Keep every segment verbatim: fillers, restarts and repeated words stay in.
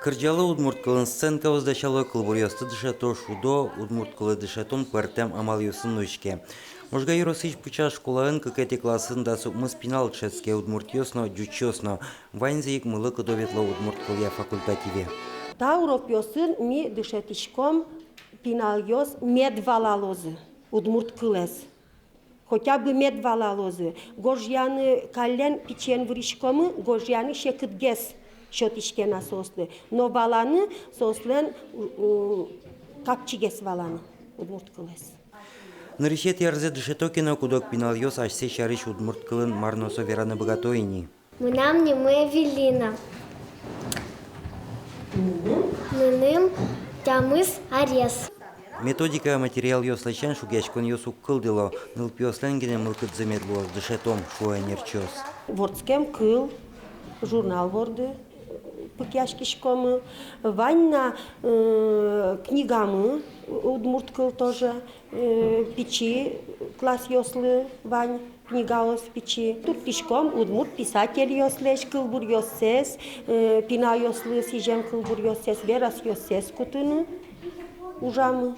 Кырӟало удмурт кылын, сценкаос дасяло, кылбуръёсты дышето, шудо. Удмурт кылэ дышетон пӧртэм амалъёсын нуиське. Можга ёросысь Пыча школаын кыкетӥ классын дас укмыс пинал дышетске, удмуртъёс но, ӟучъёс но. Ваньзы ик мылы-кыдо ветло удмурт кылъя факультативе. Та урокъёсын ми дышетӥськом пиналъёс мед валалозы удмурт кылэз. Хотя бы мед валалозы. Гожъяны каллен пичиен выриськомы, гожъяны секытгес сётӥське на соослы. Но валаны соослэн, м, капчигес валаны удмурт кылэз. Нырысетӥ арзэ дышето ке но, куд-ог пиналъёс асьсэ сярысь удмурт кылын мар но со вераны быгато ини. Мынам нимы Эвелина. Мыным тямыс арес. Методика материалъёс ласянь шугъяськонъёс уг кылдыло. Нылпиослэн гинэ мылкыдзы мед луоз дышетон, шуо ӧнерчиос. Вордскем кыл журнал борды пыкъяськиськомы. Вань на, э, книгамы, удмурт кыл тоже, э, пичи классъёслы вань книгаос пичи. Турттӥськом удмурт писательёслэсь кылбуръёссэс, э, пиналъёслы сӥзем кылбуръёссэс, веросъёссэс кутыны ужамы.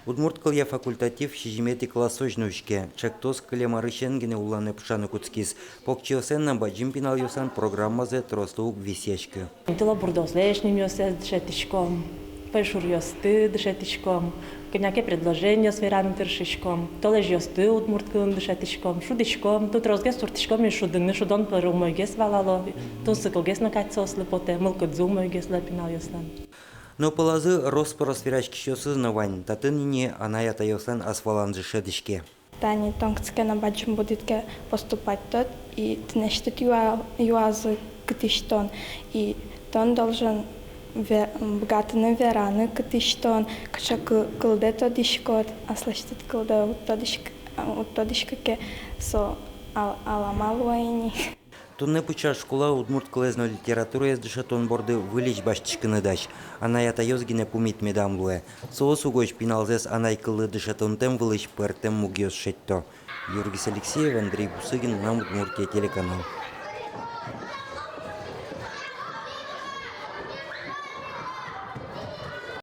Удмурт кылъя факультатив сизьыметӥ классозь нуиське. Чектос кылем арысен гинэ улонэ пыӵаны кутскиз. Покчиослэн но бадӟым пиналъёслэн программазы трослы уг висъяськы. Тылобурдослэсь нимъёссэс дышетӥськом, пӧйшуръёсты дышетӥськом, кӧня ке предложениос вераны тыршиськом, толэзьёсты удмурт кылын дышетӥськом, шудӥськом, ту тросгес турттӥськом ини шудыны, шудон пыр умойгес валало, тунсыкогес но кадь соослы потэ, мылкыдзы умойгес луэ пиналъёслэн. Но пӧлазы рос-прос вераськисьёсыз но вань. Татын ини анай-атайёслэн ас валанзы шӧдӥське. Тани тон кытчы ке но бадӟым будӥд ке поступать тод, и тынэсьтыд юа-, юазы, кытысь тон, и тон должен ве-, быгатыны вераны, кытысь тон, кыӵе кы-, кылдэ тодӥськод. Аслэсьтыд кылдэ уд тодӥськ-, уд тодӥськы ке, со ал-, алама луэ ини. Туннэ Пыча школа удмурт кылэз но литератураез дышетон борды выльысь басьтӥськыны дась. Анай-атайёс гинэ пумит медам луэ. Соос угось пиналзэс анай кыллы дышетонтэм вылысь пӧртэм мугъёс шедьто. Юргис Алексеев, Андрей Бусыгин, «Мынам Удмуртие» телеканал.